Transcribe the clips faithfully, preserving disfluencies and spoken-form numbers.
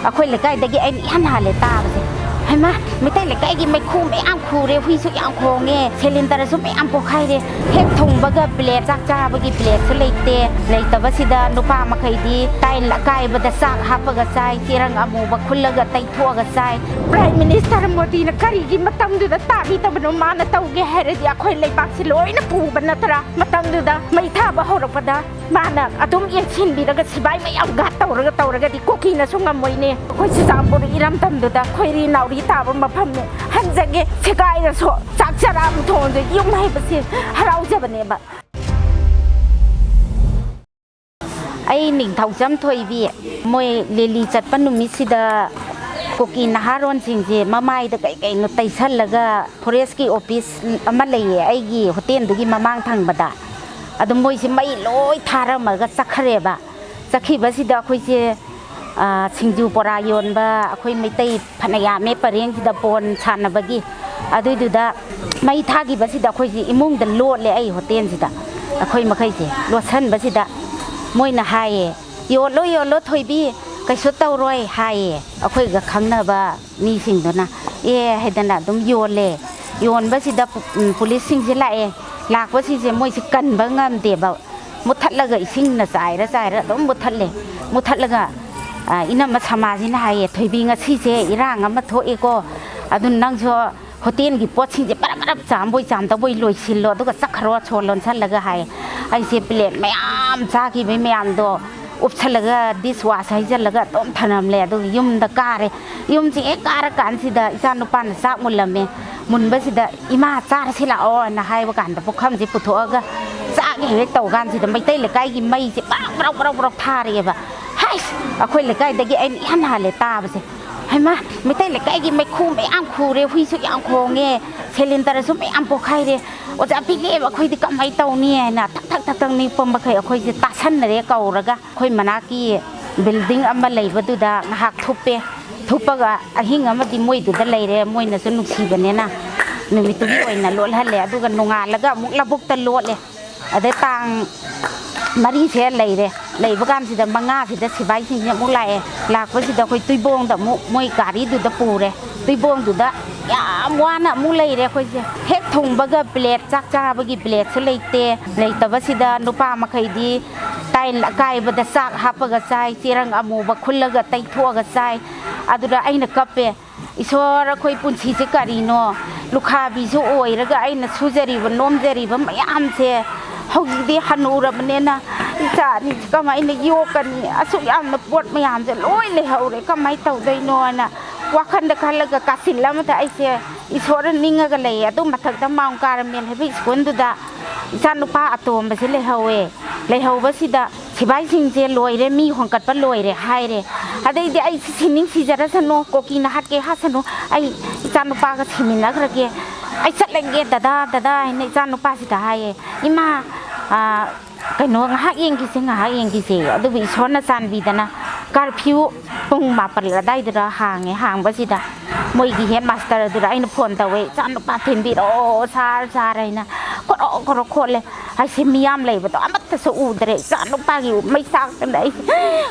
ꯑꯩꯈꯣꯏ ꯂꯩꯀꯥꯏꯗꯒꯤ ꯑꯩꯅ ꯏꯍꯥꯟ ꯍꯥꯜꯂꯦ ꯇꯥꯕꯁꯦ꯫ ꯍꯩꯃꯥ, ꯃꯩꯇꯩ ꯂꯩꯀꯥꯏꯒꯤ ꯃꯩꯈꯨ ꯃꯌꯥꯝ ꯈꯨꯔꯦ, ꯍꯨꯏꯁꯨ ꯌꯥꯝ ꯈꯣꯡꯉꯦ, ꯁꯤꯂꯤꯟꯗꯔꯁꯨ ꯃꯌꯥꯝ ꯄꯣꯛꯈꯥꯏꯔꯦ꯫ ꯍꯦꯛ ꯊꯨꯡꯕꯒ ꯄ꯭ꯂꯦꯠ, ꯆꯥꯛ ꯆꯥꯕꯒꯤ ꯄ꯭ꯂꯦꯠꯁꯨ ꯂꯩꯇꯦ꯫ ꯂꯩꯇꯕꯁꯤꯗ ꯅꯨꯄꯥ ꯃꯈꯩꯗꯤ ꯇꯥꯏꯜ ꯑꯀꯥꯏꯕꯗ ꯆꯥꯛ ꯍꯥꯞꯄꯒ ꯆꯥꯏ, ꯆꯦꯔꯪ ꯑꯃꯨꯕ ꯈꯨꯜꯂꯒ ꯇꯩꯊꯣꯛꯑꯒ ꯆꯥꯏ꯫ ꯄ꯭ꯔꯥꯏꯝ ꯃꯤꯅꯤꯁꯇꯔ ꯃꯣꯗꯤꯅ ꯀꯔꯤꯒꯤ ꯃꯇꯝꯗꯨꯗ ꯇꯥꯕꯤꯗꯕꯅꯣ? ꯃꯥꯅ ꯇꯧꯒꯦ ꯍꯥꯏꯔꯗꯤ ꯑꯩꯈꯣꯏ ꯂꯩꯕꯥꯛꯁꯤ ꯂꯣꯏꯅ ꯄꯨꯕ ꯅꯠꯇ꯭ꯔꯥ? ꯃꯇꯝꯗꯨꯗ ꯃꯩ ꯊꯥꯕ ꯍꯧꯔꯛꯄꯗ ꯃꯥꯅ ꯑꯗꯨꯝ ꯌꯦꯡꯁꯤꯟꯕꯤꯔꯒ ꯁꯤꯕꯥꯏ ꯃꯌꯥꯝ ꯒꯥꯔꯗ ꯇꯧꯔꯒ ꯇꯧꯔꯒꯗꯤ ꯀꯨꯀꯤꯅꯁꯨ ꯉꯝꯃꯣꯏꯅꯦ꯫ ꯑꯩꯈꯣꯏ ꯆꯨꯔꯆꯥꯟꯄꯨꯔ ꯏꯔꯝꯗꯝꯗꯨꯗ ꯈꯣꯏꯔꯤ ꯅꯥꯎꯔꯤ ꯇꯥꯕ ꯃꯐꯝꯅꯦ꯫ ꯍꯟꯖꯒꯦ, ꯁꯦꯒꯥꯏꯔꯁꯨ ꯆꯥꯛ ꯆꯔꯥ ꯑꯃ ꯊꯣꯡꯗ ꯌꯨꯝ ꯍꯥꯏꯕꯁꯦ ꯍꯔꯥꯎꯖꯕꯅꯦꯕ꯫ ꯑꯩ ꯅꯤꯡꯊꯧꯖꯝ ꯊꯣꯏꯕꯤ, ꯃꯣꯏ ꯂꯦꯂꯤ ꯆꯠꯄ ꯅꯨꯃꯤꯠꯁꯤꯗ ꯀꯨꯀꯤ ꯅꯍꯥꯔꯣꯟꯁꯤꯡꯁꯦ ꯃꯃꯥꯏꯗ ꯀꯩ ꯀꯩꯅꯣ ꯇꯩꯁꯜꯂꯒ ꯐꯣꯔꯦꯁꯀꯤ ꯑꯣꯐꯤꯁ ꯑꯃ ꯂꯩꯌꯦ ꯑꯩꯒꯤ ꯍꯣꯇꯦꯜꯗꯨꯒꯤ ꯃꯃꯥꯡ ꯊꯪꯕꯗ꯫ ꯑꯗꯨ ꯃꯣꯏꯁꯦ ꯃꯩ ꯂꯣꯏ ꯊꯥꯔꯝꯃꯒ ꯆꯠꯈ꯭ꯔꯦꯕ꯫ ꯆꯠꯈꯤꯕꯁꯤꯗ ꯑꯩꯈꯣꯏꯁꯦ, ꯑ, ꯁꯤꯡꯖꯨ ꯕꯣꯔꯥ ꯌꯣꯟꯕ ꯑꯩꯈꯣꯏ ꯃꯩꯇꯩ ꯐꯅ ꯌꯥꯝꯃꯦ ꯄꯔꯦꯡꯁꯤꯗ ꯕꯣꯟ ꯁꯥꯟꯅꯕꯒꯤ꯫ ꯑꯗꯨꯏꯗꯨꯗ ꯃꯩ ꯊꯥꯈꯤꯕꯁꯤꯗ ꯑꯩꯈꯣꯏꯁꯦ ꯏꯃꯨꯡꯗ ꯂꯣꯠꯂꯦ, ꯑꯩ ꯍꯣꯇꯦꯜꯁꯤꯗ ꯑꯩꯈꯣꯏ ꯃꯈꯩꯁꯦ ꯂꯣꯠꯁꯟꯕꯁꯤꯗ ꯃꯣꯏꯅ ꯍꯥꯏꯌꯦ, "ꯌꯣꯜꯂꯣ, ꯌꯣꯜꯂꯣ ꯊꯣꯏꯕꯤ, ꯀꯩꯁꯨ ꯇꯧꯔꯣꯏ" ꯍꯥꯏꯌꯦ꯫ ꯑꯩꯈꯣꯏꯒ ꯈꯪꯅꯕ ꯃꯤꯁꯤꯡꯗꯨꯅ ꯑꯦ ꯍꯥꯏꯗꯅ ꯑꯗꯨꯝ ꯌꯣꯜꯂꯦ꯫ ꯌꯣꯟꯕꯁꯤꯗ ꯄꯨ-, ꯎꯝ, ꯄꯨꯂꯤꯁꯁꯤꯡꯁꯦ ꯂꯥꯛꯑꯦ꯫ ꯂꯥꯛꯄꯁꯤꯡꯁꯦ ꯃꯣꯏꯁꯦ ꯀꯟꯕ ꯉꯝꯗꯦꯕ꯫ ꯃꯨꯊꯠꯂꯒ ꯏꯁꯤꯡꯅ ꯆꯥꯏꯔ ꯆꯥꯏꯔ ꯑꯗꯨꯝ ꯃꯨꯊꯠꯂꯦ꯫ ꯃꯨꯊꯠꯂꯒ, ꯑ, ꯏꯅꯝꯃ ꯁꯃꯥꯖꯤꯅ ꯍꯥꯏꯌꯦ, "ꯊꯣꯏꯕꯤ, ꯉꯁꯤꯁꯦ ꯏꯔꯥꯡ ꯑꯃ ꯊꯣꯛꯑꯦꯀꯣ, ꯑꯗꯨꯅ ꯅꯪꯁꯨ ꯍꯣꯇꯦꯜꯒꯤ ꯄꯣꯠꯁꯤꯡꯁꯦ ꯄꯔꯞ ꯄꯔꯞ ꯆꯥꯝꯕꯣꯏ ꯆꯥꯝꯗꯕꯣꯏ ꯂꯣꯏꯁꯤꯜꯂꯣ, ꯑꯗꯨꯒ ꯆꯠꯈ꯭ꯔꯣ, ꯁꯣ ꯂꯣꯟꯁꯜꯂꯒ" ꯍꯥꯏꯌꯦ꯫ ꯑꯩꯁꯦ ꯄ꯭ꯂꯦꯠ ꯃꯌꯥꯝ ꯆꯥꯈꯤꯕꯩ ꯃꯌꯥꯝꯗꯣ ꯎꯞꯁꯜꯂꯒ, ꯗꯤꯁ ꯋꯥꯁ ꯍꯩꯖꯜꯂꯒ ꯑꯗꯨꯝ ꯊꯅꯝꯂꯦ꯫ ꯑꯗꯨꯒ ꯌꯨꯝꯗ ꯀꯥꯔꯦ꯫ ꯌꯨꯝꯁꯦ ꯍꯦꯛ ꯀꯥꯔꯀꯥꯟꯁꯤꯗ ꯏꯆꯥ ꯅꯨꯄꯥꯅ ꯆꯥꯛ ꯃꯨꯜꯂꯝꯃꯦ꯫ ꯃꯨꯟꯕꯁꯤꯗ, "ꯏꯃꯥ, ꯆꯥꯔꯁꯤ ꯂꯥꯛꯑꯣ" ꯍꯥꯏꯅ ꯍꯥꯏꯕ ꯀꯥꯟꯗ ꯄꯨꯈꯝꯁꯦ ꯄꯨꯊꯣꯛꯑꯒ ꯆꯥꯒꯦ ꯍꯦꯛ ꯇꯧ ꯀꯥꯟꯁꯤꯗ ꯃꯩꯇꯩ ꯂꯩꯀꯥꯏꯒꯤ ꯃꯩꯁꯦ ꯕ꯭ꯔꯧ ꯕ꯭ꯔꯧ ꯕ꯭ꯔꯧ ꯕ꯭ꯔꯧ ꯊꯥꯔꯛꯑꯦꯕ꯫ ꯍꯩꯁ! ꯑꯩꯈꯣꯏ ꯂꯩꯀꯥꯏꯗꯒꯤ ꯑꯩꯅ ꯏꯍꯥꯟ ꯍꯥꯜꯂꯦ ꯇꯥꯕꯁꯦ꯫ "ꯍꯩꯃꯥ! ꯃꯩꯇꯩ ꯂꯩꯀꯥꯏꯒꯤ ꯃꯩꯈꯨ ꯃꯌꯥꯝ ꯈꯨꯔꯦ, ꯍꯨꯏꯁꯨ ꯌꯥꯝ ꯈꯣꯡꯉꯦ, ꯁꯤꯂꯤꯟꯗꯔꯁꯨ ꯃꯌꯥꯝ ꯄꯣꯛꯈꯥꯏꯔꯦ꯫ ꯑꯣꯖꯥ ꯄꯤꯂꯦ, ꯑꯩꯈꯣꯏꯗꯤ ꯀꯃꯥꯏꯅ ꯇꯧꯅꯤ?" ꯍꯥꯏꯅ ꯊꯛ ꯊꯛ ꯊꯛ ꯊꯛ ꯅꯤꯛꯄ ꯃꯈꯩ ꯑꯩꯈꯣꯏꯁꯦ ꯇꯥꯁꯟꯅꯔꯦ ꯀꯧꯔꯒ꯫ ꯑꯩꯈꯣꯏ ꯃꯅꯥꯛꯀꯤ ꯕꯤꯜꯗꯤꯡ ꯑꯃ ꯂꯩꯕꯗꯨꯗ ꯉꯥꯏꯍꯥꯛ ꯊꯨꯞꯄꯦ꯫ ꯊꯨꯞꯄꯒ ꯑꯍꯤꯡ ꯑꯃꯗꯤ ꯃꯣꯏꯗꯨꯗ ꯂꯩꯔꯦ, ꯃꯣꯏꯅꯁꯨ ꯅꯨꯡꯁꯤꯕꯅꯤꯅ꯫ ꯅꯨꯃꯤꯠꯇꯨꯒꯤ ꯑꯣꯏꯅ ꯂꯣꯠꯍꯜꯂꯦ, ꯑꯗꯨꯒ ꯅꯣꯡꯉꯥꯜꯂꯒ ꯑꯃꯨꯛ ꯂꯧꯕꯨꯛꯇ ꯂꯣꯠꯂꯦ꯫ ꯑꯗꯩ ꯇꯥꯡ ꯃꯔꯤꯁꯦ ꯂꯩꯔꯦ꯫ ꯂꯩꯕ ꯀꯥꯟꯁꯤꯗ ꯃꯉꯥꯁꯤꯗ ꯁꯤꯐꯥꯏꯁꯤꯡꯁꯦ ꯑꯃꯨꯛ ꯂꯥꯛꯑꯦ꯫ ꯂꯥꯛꯄꯁꯤꯗ ꯑꯩꯈꯣꯏ ꯇꯨꯏꯕꯣꯡꯗ ꯑꯃꯨꯛ ꯃꯣꯏ ꯒꯥꯔꯤꯗꯨꯗ ꯄꯨꯔꯦ꯫ ꯇꯨꯏꯕꯣꯡꯗꯨꯗ ꯌꯥꯝ ꯋꯥꯅ ꯑꯃꯨꯛ ꯂꯩꯔꯦ ꯑꯩꯈꯣꯏꯁꯦ꯫ ꯍꯦꯛ ꯊꯨꯡꯕꯒ ꯄ꯭ꯂꯦꯠ, ꯆꯥꯛ ꯆꯥꯕꯒꯤ ꯄ꯭ꯂꯦꯠꯁꯨ ꯂꯩꯇꯦ꯫ ꯂꯩꯇꯕꯁꯤꯗ ꯅꯨꯄꯥ ꯃꯈꯩꯗꯤ ꯇꯥꯏꯜ ꯑꯀꯥꯏꯕꯗ ꯆꯥꯛ ꯍꯥꯞꯄꯒ ꯆꯥꯏ, ꯆꯦꯔꯪ ꯑꯃꯨꯕ ꯈꯨꯜꯂꯒ ꯇꯩꯊꯣꯛꯑꯒ ꯆꯥꯏ꯫ ꯑꯗꯨꯗ ꯑꯩꯅ ꯀꯞꯄꯦ, "ꯏꯁꯣꯔ, ꯑꯩꯈꯣꯏ ꯄꯨꯟꯁꯤꯁꯦ ꯀꯔꯤꯅꯣ? ꯂꯨꯈꯥꯕꯤꯁꯨ ꯑꯣꯏꯔꯒ ꯑꯩꯅ ꯁꯨꯖꯔꯤꯕ ꯅꯣꯝꯖꯔꯤꯕ ꯃꯌꯥꯝꯁꯦ ꯍꯧꯖꯤꯛꯇꯤ ꯍꯟꯅꯨꯔꯕꯅꯤꯅ ꯏꯆꯥ ꯑꯅꯤꯁꯦ ꯀꯃꯥꯏꯅ ꯌꯣꯛꯀꯅꯤ? ꯑꯁꯨꯛ ꯌꯥꯝꯅ ꯄꯣꯠ ꯃꯌꯥꯝꯁꯦ ꯂꯣꯏ ꯂꯩꯍꯧꯔꯦ, ꯀꯃꯥꯏꯅ ꯇꯧꯗꯣꯏꯅꯣꯅ?" ꯋꯥꯈꯜꯗ ꯈꯜꯂꯒ ꯀꯥꯆꯤꯜ ꯑꯃꯗ ꯑꯩꯁꯦ ꯏꯁꯣꯔ ꯅꯤꯡꯉꯒ ꯂꯩꯌꯦ꯫ ꯑꯗꯨ ꯃꯊꯛꯇ ꯃꯥꯎꯟ ꯀꯥꯔꯃꯦꯜ ꯍꯥꯏꯕ ꯁ꯭ꯀꯨꯜꯗꯨꯗ ꯏꯆꯥꯅꯨꯄꯥ ꯑꯇꯣꯝꯕꯁꯦ ꯂꯩꯍꯧꯋꯦ꯫ ꯂꯩꯍꯧꯕꯁꯤꯗ ꯁꯤꯐꯥꯏꯁꯤꯡꯁꯦ ꯂꯣꯏꯔꯦ, ꯃꯤ ꯍꯣꯟꯀꯠꯄ ꯂꯣꯏꯔꯦ ꯍꯥꯏꯔꯦ꯫ ꯑꯗꯩꯗꯤ ꯑꯩ ꯁꯤꯅꯤꯡ ꯁꯤꯖꯔꯁꯅꯨ, ꯀꯣꯀꯤꯅ ꯍꯥꯠꯀꯦ ꯍꯥꯠꯁꯅꯨ, ꯑꯩ ꯏꯆꯥꯅꯨꯄꯥꯒ ꯁꯤꯃꯤꯟꯅꯈ꯭ꯔꯒꯦ, ꯑꯩ ꯆꯠꯂꯒꯦ ꯗꯗꯥ, ꯗꯗꯥ ꯍꯥꯏꯅ ꯏꯆꯥꯅꯨꯄꯥꯁꯤꯗ ꯍꯥꯏꯌꯦ꯫ "ꯏꯃꯥ, ꯑꯥ, ꯀꯩꯅꯣ, ꯉꯥꯏꯍꯥꯛ ꯌꯦꯡꯈꯤꯁꯦ, ꯉꯥꯏꯍꯥꯛ ꯌꯦꯡꯈꯤꯁꯦ"꯫ ꯑꯗꯨꯕꯨ ꯏꯁꯣꯔꯅ ꯆꯥꯟꯕꯤꯗꯅ ꯀꯥꯔꯐ꯭ꯌꯨ ꯄꯨꯡ ꯃꯥꯄꯜ ꯑꯗꯥꯏꯗꯨꯗ ꯍꯥꯡꯉꯦ꯫ ꯍꯥꯡꯕꯁꯤꯗ ꯃꯣꯏꯒꯤ ꯍꯦꯠ ꯃꯥꯁꯇꯔ ꯑꯗꯨꯗ ꯑꯩꯅ ꯐꯣꯟ ꯇꯧꯋꯦ, "ꯏꯆꯥꯅꯨꯄꯥ ꯊꯤꯟꯕꯤꯔꯛꯑꯣ ꯁꯥꯔ, ꯁꯥꯔ" ꯍꯥꯏꯅ꯫ ꯀꯣꯔꯣ ꯀꯣꯔꯣ ꯈꯣꯠꯂꯦ꯫ ꯑꯩꯁꯦ ꯃꯤꯌꯥꯝ ꯂꯩꯕꯗꯣ ꯑꯃꯠꯇꯁꯨ ꯎꯗ꯭ꯔꯦ꯫ ꯏꯆꯥꯅꯨꯄꯥꯒꯤ ꯃꯩ ꯆꯥꯛꯇꯅ ꯑꯩꯁꯦ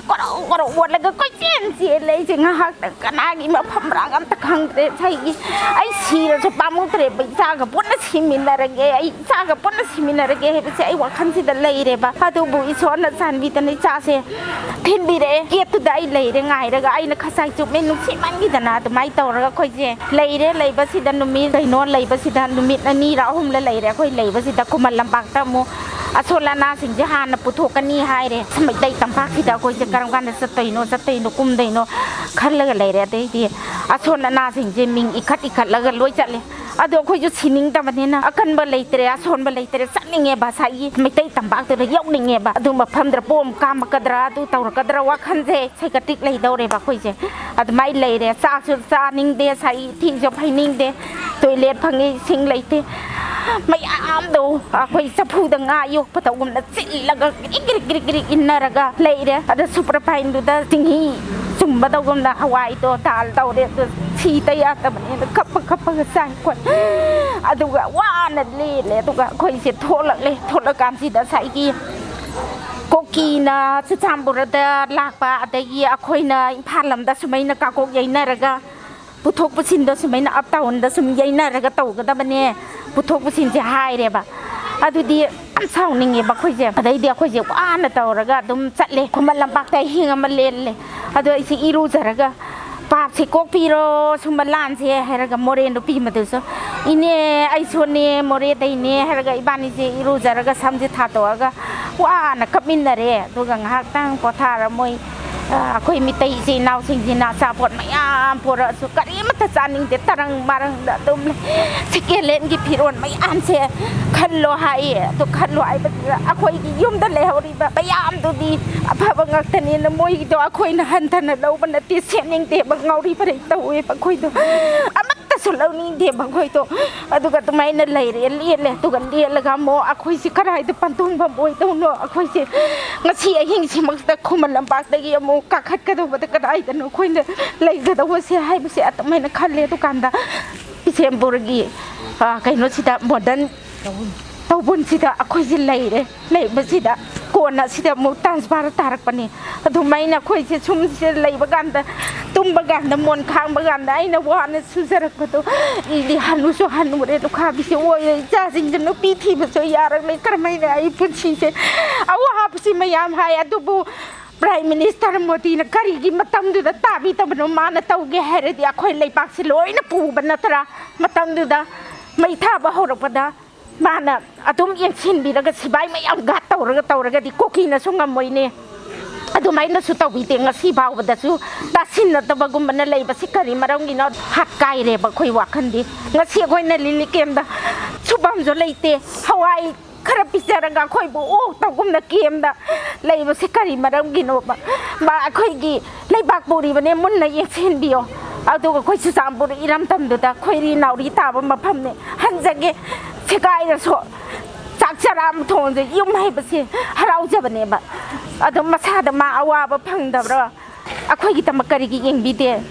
ꯀꯣꯔꯣ ꯀꯣꯔꯣ ꯑꯣꯠꯂꯒ ꯀꯣꯏꯆꯦꯟ ꯆꯦꯜꯂꯦ꯫ ꯑꯩꯁꯦ ꯉꯥꯏꯍꯥꯛꯇꯪ ꯀꯅꯥꯒꯤ ꯃꯐꯝ ꯃꯔꯥꯡ ꯑꯝꯇ ꯈꯪꯗ꯭ꯔꯦ꯫ ꯑꯩꯒꯤ, ꯑꯩ ꯁꯤꯔꯁꯨ ꯄꯥꯝꯃꯨꯗ꯭ꯔꯦꯕ, ꯏꯆꯥꯒ ꯄꯨꯟꯅ ꯁꯤꯃꯤꯟꯅꯔꯒꯦ, ꯑꯩ ꯏꯆꯥꯒ ꯄꯨꯟꯅ ꯁꯤꯃꯤꯟꯅꯔꯒꯦ ꯍꯥꯏꯕꯁꯦ ꯑꯩ ꯋꯥꯈꯜꯁꯤꯗ ꯂꯩꯔꯦꯕ꯫ ꯑꯗꯨꯕꯨ ꯏꯁꯣꯔꯅ ꯆꯥꯟꯕꯤꯗꯅ ꯏꯆꯥꯁꯦ ꯊꯤꯟꯕꯤꯔꯛꯑꯦ꯫ ꯒꯦꯠꯇꯨꯗ ꯑꯩ ꯂꯩꯔꯦ ꯉꯥꯏꯔꯒ꯫ ꯑꯩꯅ ꯈꯁꯥꯏ ꯆꯨꯞꯃꯦ ꯅꯨꯡꯁꯤꯃꯟꯈꯤꯗꯅ꯫ ꯑꯗꯨꯃꯥꯏꯅ ꯇꯧꯔꯒ ꯑꯩꯈꯣꯏꯁꯦ ꯂꯩꯔꯦ꯫ ꯂꯩꯕꯁꯤꯗ ꯅꯨꯃꯤꯠ, ꯀꯩꯅꯣ, ꯂꯩꯕꯁꯤꯗ ꯅꯨꯃꯤꯠ ꯑꯅꯤꯔ ꯑꯍꯨꯝꯂ ꯂꯩꯔꯦ꯫ ꯑꯩꯈꯣꯏ ꯂꯩꯕꯁꯤꯗ ꯈꯨꯃꯟ ꯂꯝꯄꯥꯛꯇ ꯑꯃꯨꯛ ꯑꯁꯣꯜ ꯑꯅꯥꯁꯤꯡꯁꯦ ꯍꯥꯟꯅ ꯄꯨꯊꯣꯛꯀꯅꯤ ꯍꯥꯏꯔꯦ꯫ ꯃꯩꯇꯩ ꯇꯝꯄꯥꯛꯁꯤꯗ ꯑꯩꯈꯣꯏꯁꯦ ꯀꯔꯝ ꯀꯥꯟꯗ ꯆꯠꯇꯣꯏꯅꯣ, ꯆꯠꯇꯣꯏꯅꯣ, ꯀꯨꯝꯗꯣꯏꯅꯣ ꯈꯜꯂꯒ ꯂꯩꯔꯦ꯫ ꯑꯗꯩꯗꯤ ꯑꯁꯣꯜ ꯑꯅꯥꯁꯤꯡꯁꯦ ꯃꯤꯡ ꯏꯈꯠ ꯏꯈꯠꯂꯒ ꯂꯣꯏ ꯆꯠꯂꯦ꯫ ꯑꯗꯣ ꯑꯩꯈꯣꯏꯁꯨ ꯁꯤꯅꯤꯡꯗꯕꯅꯤꯅ, ꯑꯀꯟꯕ ꯂꯩꯇ꯭ꯔꯦ, ꯑꯁꯣꯟꯕ ꯂꯩꯇ꯭ꯔꯦ, ꯆꯠꯅꯤꯡꯉꯦꯕ, ꯉꯁꯥꯏꯒꯤ ꯃꯩꯇꯩ ꯇꯝꯄꯥꯛꯇꯨꯗ ꯌꯧꯅꯤꯡꯉꯦꯕ꯫ ꯑꯗꯨ ꯃꯐꯝꯗ ꯄꯣꯝ ꯀꯥꯝꯃꯛꯀꯗ꯭ꯔꯥ, ꯑꯗꯨ ꯇꯧꯔꯛꯀꯗ꯭ꯔꯥ ꯋꯥꯈꯜꯁꯦ ꯁꯥꯏꯀꯥꯇ꯭ꯔꯤꯛ ꯂꯩꯗꯧꯔꯦꯕ ꯑꯩꯈꯣꯏꯁꯦ꯫ ꯑꯗꯨꯃꯥꯏꯅ ꯂꯩꯔꯦ꯫ ꯆꯥꯁꯨ ꯆꯥꯅꯤꯡꯗꯦ, ꯉꯁꯥꯏ ꯊꯤꯁꯨ ꯐꯩꯅꯤꯡꯗꯦ, ꯇꯣꯏꯂꯦꯠ ꯐꯪꯉꯤ, ꯏꯁꯤꯡ ꯂꯩꯇꯦ꯫ ꯃꯌꯥꯝꯗꯣ ꯑꯩꯈꯣꯏ ꯆꯐꯨꯗ ꯉꯥ ꯌꯣꯛꯄ ꯇꯧꯒꯨꯝꯅ ꯆꯤꯜꯂꯒ ꯒ꯭ꯔꯤꯛ ꯒ꯭ꯔꯤꯛ ꯒ꯭ꯔꯤꯛ ꯒ꯭ꯔꯤꯛ ꯏꯟꯅꯔꯒ ꯂꯩꯔꯦ꯫ ꯑꯗ ꯁꯨꯄꯔ ꯐꯥꯏꯟꯗꯨꯗ ꯆꯤꯡꯍꯤ ꯆꯨꯝꯕꯗꯧꯒꯨꯝꯅ ꯍꯋꯥꯏꯗꯣ ꯗꯥꯜ ꯇꯧꯔꯦ꯫ ꯑꯗꯨ ꯁꯤꯗ ꯌꯥꯗꯕꯅꯦꯅ ꯀꯞꯄ ꯀꯞꯄꯒ ꯆꯥꯏ ꯑꯩꯈꯣꯏ꯫ ꯑꯗꯨꯒ ꯋꯥꯅ ꯂꯦꯜꯂꯦ꯫ ꯑꯗꯨꯒ ꯑꯩꯈꯣꯏꯁꯦ ꯊꯣꯛꯂꯛꯂꯦ꯫ ꯊꯣꯛꯂꯛꯀꯥꯟꯁꯤꯗ ꯉꯁꯥꯏꯒꯤ ꯀꯤꯅ ꯆꯨꯔꯆꯥꯟꯄꯨꯔꯗ ꯂꯥꯛꯄ, ꯑꯗꯒꯤ ꯑꯩꯈꯣꯏꯅ ꯏꯝꯐꯥꯜ ꯂꯝꯗ ꯁꯨꯃꯥꯏꯅ ꯀꯥꯡꯀꯣꯛ ꯌꯩꯅꯔꯒ ꯄꯨꯊꯣꯛ ꯄꯨꯁꯤꯟꯗꯣ ꯁꯨꯃꯥꯏꯅ ꯑꯞ ꯇꯥꯎꯟꯗ ꯁꯨꯝ ꯌꯩꯅꯔꯒ ꯇꯧꯒꯗꯕꯅꯦ, ꯄꯨꯊꯣꯛ ꯄꯨꯁꯤꯟꯁꯦ ꯍꯥꯏꯔꯦꯕ꯫ ꯑꯗꯨꯗꯤ ꯌꯥꯝ ꯁꯥꯎꯅꯤꯡꯉꯦꯕ ꯑꯩꯈꯣꯏꯁꯦ꯫ ꯑꯗꯩꯗꯤ ꯑꯩꯈꯣꯏꯁꯦ ꯋꯥꯅ ꯇꯧꯔꯒ ꯑꯗꯨꯝ ꯆꯠꯂꯦ, ꯈꯨꯃꯟ ꯂꯝꯄꯥꯛꯇ ꯑꯍꯤꯡ ꯑꯃ ꯂꯦꯜꯂꯦ꯫ ꯑꯗꯣ ꯑꯩꯁꯦ ꯏꯔꯨꯖꯔꯒ "ꯄꯥꯞꯁꯦ ꯀꯣꯛꯄꯤꯔꯣ ꯁꯨꯝꯕ ꯂꯥꯟꯁꯦ" ꯍꯥꯏꯔꯒ, ꯃꯣꯔꯦ ꯅꯨꯄꯤ ꯑꯃꯗꯨꯁꯨ, "ꯏꯅꯦ, ꯑꯩꯁꯨꯅꯦ, ꯃꯣꯔꯦꯗꯩꯅꯦ" ꯍꯥꯏꯔꯒ, ꯏꯕꯥꯅꯤꯁꯦ ꯏꯔꯨꯖꯔꯒ ꯁꯝꯁꯦ ꯊꯥꯗꯣꯛꯑꯒ ꯋꯥꯅ ꯀꯞꯃꯤꯟꯅꯔꯦ꯫ ꯑꯗꯨꯒ ꯉꯥꯏꯍꯥꯛꯇꯪ ꯄꯣꯊꯥꯔ ꯃꯣꯏ, ꯑ, ꯑꯩꯈꯣꯏ ꯃꯤꯇꯩ ꯏꯆꯤꯜ ꯏꯅꯥꯎꯁꯤꯡꯁꯤꯅ ꯑꯆꯥꯄꯣꯠ ꯃꯌꯥꯝ ꯄꯣꯔꯛꯑꯁꯨ ꯀꯔꯤꯃꯠꯇ ꯆꯥꯅꯤꯡꯗꯦ, ꯇꯔꯪ ꯃꯔꯪꯗ ꯑꯗꯨꯝ ꯂꯩ꯫ ꯁꯦꯀꯦꯟ ꯍꯦꯟꯒꯤ ꯐꯤꯔꯣꯜ ꯃꯌꯥꯝꯁꯦ ꯈꯜꯂꯣ ꯍꯥꯏꯌꯦ꯫ ꯑꯗꯨ ꯈꯜꯂꯣ ꯍꯥꯏꯕꯗꯨꯗ ꯑꯩꯈꯣꯏꯒꯤ ꯌꯨꯝꯗ ꯂꯩꯍꯧꯔꯤꯕ ꯃꯌꯥꯝꯗꯨꯗꯤ ꯑꯐꯕ ꯉꯥꯛꯇꯅꯤꯅ ꯃꯣꯏꯒꯤꯗꯣ ꯑꯩꯈꯣꯏꯅ ꯍꯟꯊꯅ ꯂꯧꯕ ꯅꯠꯇꯦ, ꯁꯦꯠꯅꯤꯡꯗꯦꯕ, ꯉꯥꯎꯔꯤ ꯐꯩꯔꯤ ꯇꯧꯋꯦꯕ ꯑꯩꯈꯣꯏꯗꯣ꯫ ꯑꯃꯠꯇꯁꯨ ꯂꯧꯅꯤꯡꯗꯦꯕ ꯑꯩꯈꯣꯏꯗꯣ꯫ ꯑꯗꯨꯒ ꯑꯗꯨꯃꯥꯏꯅ ꯂꯩꯔꯦ, ꯂꯦꯜꯂꯦ꯫ ꯑꯗꯨꯒ ꯂꯦꯜꯂꯒ ꯑꯃꯨꯛ ꯑꯩꯈꯣꯏꯁꯤ ꯀꯗꯥꯏꯗ ꯄꯟꯊꯨꯡꯐꯝ ꯑꯣꯏꯗꯧꯅꯣ? ꯑꯩꯈꯣꯏꯁꯦ ꯉꯁꯤ ꯑꯍꯤꯡꯁꯤꯃꯛꯇ ꯈꯨꯃꯟ ꯂꯝꯄꯥꯛꯇꯒꯤ ꯑꯃꯨꯛ ꯀꯥꯈꯠꯀꯗꯧꯕꯗ ꯀꯗꯥꯏꯗꯅꯣ ꯑꯩꯈꯣꯏꯅ ꯂꯩꯒꯗꯧꯕꯁꯦ ꯍꯥꯏꯕꯁꯦ ꯑꯗꯨꯃꯥꯏꯅ ꯈꯜꯂꯦ꯫ ꯑꯗꯨꯀꯥꯟꯗ ꯕꯤꯁꯦꯝꯄꯨꯔꯒꯤ, ꯑ, ꯀꯩꯅꯣꯁꯤꯗ, ꯃꯣꯗꯔꯟ ꯇꯧꯕꯨꯟꯁꯤꯗ ꯑꯩꯈꯣꯏꯁꯦ ꯂꯩꯔꯦ꯫ ꯂꯩꯕꯁꯤꯗ ꯀꯣꯟꯅ ꯁꯤꯗ ꯑꯃꯨꯛ ꯇ꯭ꯔꯥꯟꯁꯐꯔ ꯇꯥꯔꯛꯄꯅꯦ꯫ ꯑꯗꯨꯃꯥꯏꯅ ꯑꯩꯈꯣꯏꯁꯦ ꯁꯨꯝ ꯁꯤꯗ ꯂꯩꯕ ꯀꯥꯟꯗ, ꯇꯨꯝꯕ ꯀꯥꯟꯗ, ꯃꯣꯟ ꯈꯥꯡꯕ ꯀꯥꯟꯗ ꯑꯩꯅ ꯋꯥꯅ ꯁꯨꯖꯔꯛꯄꯗꯣ, ꯑꯩꯗꯤ ꯍꯟꯅꯨꯁꯨ ꯍꯟꯅꯨꯔꯦ, ꯂꯨꯈꯥꯕꯤꯁꯦ ꯑꯣꯏꯔꯦ, ꯏꯆꯥꯁꯤꯡꯁꯦ ꯅꯨꯄꯤ ꯊꯤꯕꯁꯨ ꯌꯥꯔꯛꯂꯦ꯫ ꯀꯔꯝꯍꯥꯏꯅ ꯑꯩ ꯄꯨꯟꯁꯤꯁꯦ ꯑꯋꯥꯕꯁꯤ ꯃꯌꯥꯝ ꯍꯥꯏ, ꯑꯗꯨꯕꯨ ꯄ꯭ꯔꯥꯏꯝ ꯃꯤꯅꯤꯁꯇꯔ ꯃꯣꯗꯤꯅ ꯀꯔꯤꯒꯤ ꯃꯇꯝꯗꯨꯗ ꯇꯥꯕꯤꯗꯕꯅꯣ? ꯃꯥꯅ ꯇꯧꯒꯦ ꯍꯥꯏꯔꯗꯤ ꯑꯩꯈꯣꯏ ꯂꯩꯕꯥꯛꯁꯤ ꯂꯣꯏꯅ ꯄꯨꯕ ꯅꯠꯇ꯭ꯔꯥ? ꯃꯇꯝꯗꯨꯗ ꯃꯩ ꯊꯥꯕ ꯍꯧꯔꯛꯄꯗ ꯃꯥꯅ ꯑꯗꯨꯝ ꯌꯦꯡꯁꯤꯟꯕꯤꯔꯒ, ꯁꯤꯕꯥꯏ ꯃꯌꯥꯝ ꯒꯥꯔꯗ ꯇꯧꯔꯒ ꯇꯧꯔꯒꯗꯤ ꯀꯨꯀꯤꯅꯁꯨ ꯉꯝꯃꯣꯏꯅꯦ꯫ ꯑꯗꯨꯃꯥꯏꯅꯁꯨ ꯇꯧꯕꯤꯗꯦ꯫ ꯉꯁꯤ ꯐꯥꯎꯕꯗꯁꯨ ꯇꯥꯁꯤꯟꯅꯗꯕꯒꯨꯝꯕꯅ ꯂꯩꯕꯁꯤ ꯀꯔꯤ ꯃꯔꯝꯒꯤꯅꯣ? ꯍꯥꯠ ꯀꯥꯏꯔꯦꯕ ꯑꯩꯈꯣꯏ ꯋꯥꯈꯜꯗꯤ꯫ ꯉꯁꯤ ꯑꯩꯈꯣꯏꯅ ꯂꯤꯂꯤ ꯀꯦꯝꯗ ꯁꯨꯐꯝꯁꯨ ꯂꯩꯇꯦ꯫ ꯍꯋꯥꯏ ꯈꯔ ꯄꯤꯖꯔꯒ ꯑꯩꯈꯣꯏꯕꯨ ꯑꯣꯛꯇꯒꯨꯝꯅ ꯀꯦꯝꯗ ꯂꯩꯕꯁꯤ ꯀꯔꯤ ꯃꯔꯝꯒꯤꯅꯣꯕ? ꯃꯥ ꯑꯩꯈꯣꯏꯒꯤ ꯂꯩꯕꯥꯛ ꯄꯨꯔꯤꯕꯅꯦ, ꯃꯨꯟꯅ ꯌꯦꯡꯁꯤꯟꯕꯤꯌꯣ꯫ ꯑꯗꯨꯒ ꯑꯩꯈꯣꯏ ꯆꯨꯔꯆꯥꯟꯄꯨꯔ ꯏꯔꯝꯗꯝꯗꯨꯗ ꯈꯣꯏꯔꯤ ꯅꯥꯎꯔꯤ ꯇꯥꯕ ꯃꯐꯝꯅꯦ꯫ ꯍꯟꯖꯒꯦ, ꯁꯦꯒꯥꯏꯔꯁꯨ ꯆꯥꯛ ꯆꯔꯥ ꯑꯃ ꯊꯣꯡꯉꯁꯨ ꯌꯨꯝ ꯍꯥꯏꯕꯁꯦ ꯍꯔꯥꯎꯖꯕꯅꯦꯕ꯫ ꯑꯗꯣ ꯃꯁꯥꯗ ꯃꯥ ꯑꯋꯥꯕ ꯐꯪꯗꯕ꯭ꯔꯣ? ꯑꯩꯈꯣꯏꯒꯤꯗꯃꯛ ꯀꯔꯤꯒꯤ ꯌꯦꯡꯕꯤꯗꯦ?